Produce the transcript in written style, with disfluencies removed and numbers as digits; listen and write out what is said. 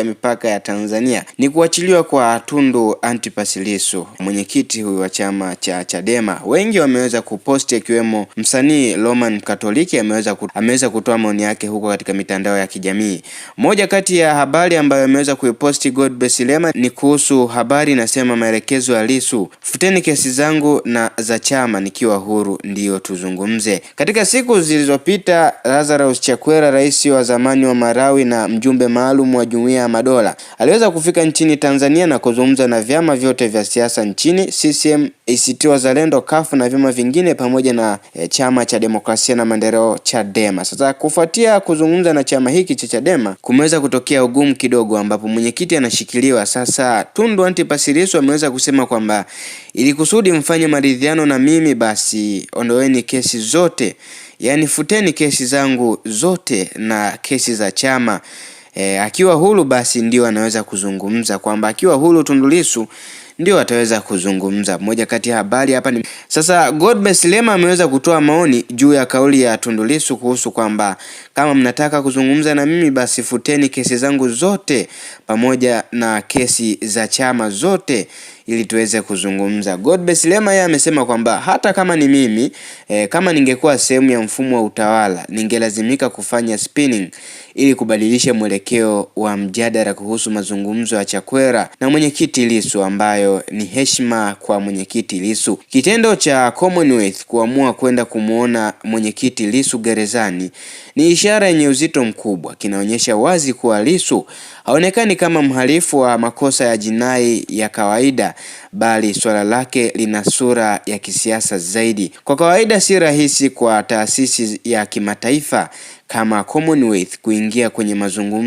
Mipaka ya Tanzania ni kuachiliwa kwa Tundu Antipas Lissu, mwenyekiti huyu wa chama cha Chadema. Wengi wameweza kuposti akiwemo msanii Roman Katoliki ameweza kutoa maoni yake huko katika mitandao ya kijamii. Moja kati ya habari ambayo ameweza kuiposti Godbless Lema ni kuhusu habari inasema, maelekezo ya Lissu, futeni kesi zangu na za chama nikiwa huru ndiyo tuzungumze. Katika siku zilizopita, Lazarus Chakwera, rais wa zamani wa Malawi na mjumbe maalum wa Jumuiya ya Madola, aliweza kufika nchini Tanzania na kuzungumza na vyama vyote vya siasa nchini, CCM, ACT Wazalendo, CUF na vyama vingine pamoja na chama cha demokrasia na maendeleo Chadema. Sasa kufuatia kuzungumza na chama hiki cha Chadema kumeweza kutokea ugumu kidogo, ambapo mwenyekiti anashikiliwa sasa. Tundu Antipas Lissu ameweza kusema kwamba ili kusudi mfanye maridhiano na mimi, basi ondoeni kesi zote, yaani futeni kesi zangu zote na kesi za chama. Akiwa huru basi ndio anaweza kuzungumza kwamba akiwa huru Tundu Lissu ndio ataweza kuzungumza. Moja kati ya habari hapa ni sasa, Godbless Lema ameweza kutoa maoni juu ya kauli ya Tundu Lissu kuhusu kwamba kama mnataka kuzungumza na mimi basi futeni kesi zangu zote pamoja na kesi za chama zote ili tuweze kuzungumza. Godbless Lema yeye amesema kwamba hata kama ni mimi kama ningekuwa sehemu ya mfumo wa utawala ningelazimika kufanya spinning ili kubadilisha mwelekeo wa mjadala kuhusu mazungumzo ya Chakwera na mwenyekiti Lissu ambayo ni heshima kwa mwenyekiti Lissu. Kitendo cha Commonwealth kuamua kwenda kumuona mwenyekiti Lissu gerezani ni ishara yenye uzito mkubwa, kinaonyesha wazi kuwa Lissu haonekani kama mhalifu wa makosa ya jinai ya kawaida, bali suala lake lina sura ya kisiasa zaidi. Kwa kawaida si rahisi kwa taasisi ya kimataifa kama Commonwealth kuingia kwenye mazungumzo